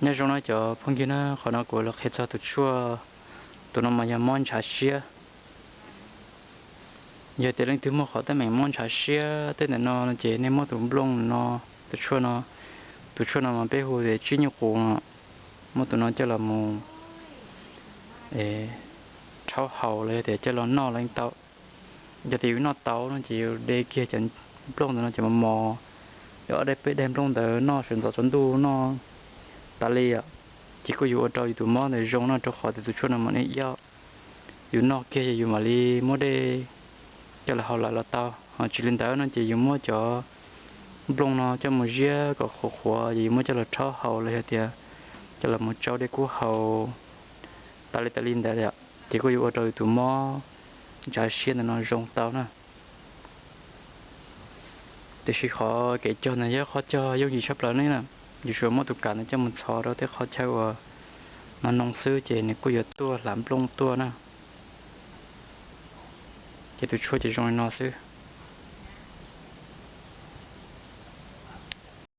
Nyob zoo no cov phooj ywg na, qhov no kuv los qhia txog tus tshuaj, tus no mas yog mob ntshav siab. Yog tias leej twg muaj qhov teeb meem mob ntshav siab tej ntawm no ces nej muab tus nplooj no, tus tshuaj no, tus tshuaj no mas peb hu tias tsib nyuj qus no, muab tus no coj los mus rhaub haus los yog tias coj los noj los yeej tau. Yog tias yus noj tau no ces yus de kiag cov nplooj ntawd no ces mos mos, yus ob daim peb daim nplooj ntawd noj sawv ntxov tsaus ntuj noj tas li, ces kuj yuav ua rau yus tus mob ntawd zoo no, rau qhov tias tus tshuaj no mas nej ib ob yus noj kiag yus mam li muab dej coj los haus lawm los tau. Ho tsis li ntawd no ces yus muab cov nplooj no coj mus ziab kom qhuav qhuav, yus muab coj los rhaub haus los yog tias coj los mus tsau dej kub haus tas li tas li ntawd, ces kuj yuav ua rau yus tus mob ntshav siab ntawm no zoo tau na. Tiam sis qhov kev cog ntawd yog qhov cog yooj yim tshaj plaws ne na. Yus tsuas muab tus kam ntawd coj mus txhos rau tej qhov chaw uas no noo xwb ces nws kuj yuav tuaj hlav nplooj tuaj na. Ces tus tshuaj ces zoo li no xwb.